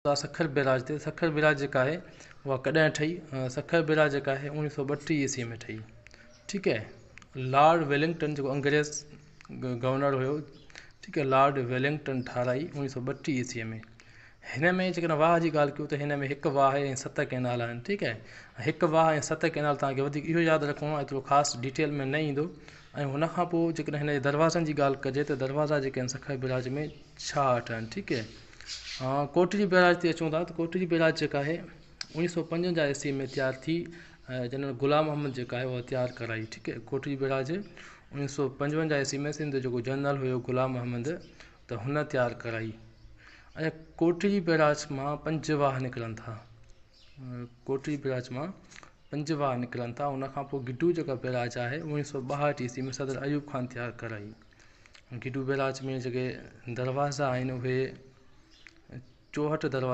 ٿا سکر بيراج تي، سکر بيراج جيڪا آهي اها ڪڏهن ٺهي؟ سکر بيراج جيڪا آهي اوڻيهه سو ٻٽيهه عيسوي ۾ ٺهي ٺيڪ آهي لارڊ ويلنگٽن جيڪو انگريز گورنر هيو ٺيڪ آهي لارڊ ويلنگٽن ٺاهرائي اوڻيهه سو ٻٽيهه عيسوي ۾ هن ۾ جيڪڏهن واهه جي ڳالهه ڪيون ته هن ۾ هڪ واهه ۽ ست ڪئنال آهن ٺيڪ آهي هڪ واهه ۽ ست ڪئنال توهان کي وڌيڪ اهو ياد رکڻو آهي ايترو خاص ڊيٽيل ۾ نه ايندو ۽ هن کان پوء جيڪڏهن هن جي دروازن جي ڳالهه ڪجي ته دروازا جيڪي آهن سکر بيراج ۾ 66 آهن ٺيڪ آهي ڪوٽڙي بئراج تي اچون ٿا ته ڪوٽڙي بئراج جيڪا آهي اوڻيهه سو پنجونجاهه عيسوي ۾ تيار ٿي جنرل غلام محمد جيڪا آهي اها تيار ڪرائي ٺيڪ آهي ڪوٽڙي بئراج اوڻيهه سو پنجونجاهه عيسوي ۾ سنڌ جو جيڪو جنرل هيو غلام محمد ته هن تيار ڪرائي اچا ڪوٽڙي بئراج مان پنج واهه نڪرن ٿا ڪوٽڙي بئراج مان پنج واهه نڪرن ٿا ان کان پوء گڊو جيڪا بئراج آهي اوڻيهه سو ٻاهٺ عيسوي ۾ صدر ايوب خان تيار ڪرائي گڊو بئراج ۾ جيڪي دروازا آهن اهي 64 دروازا.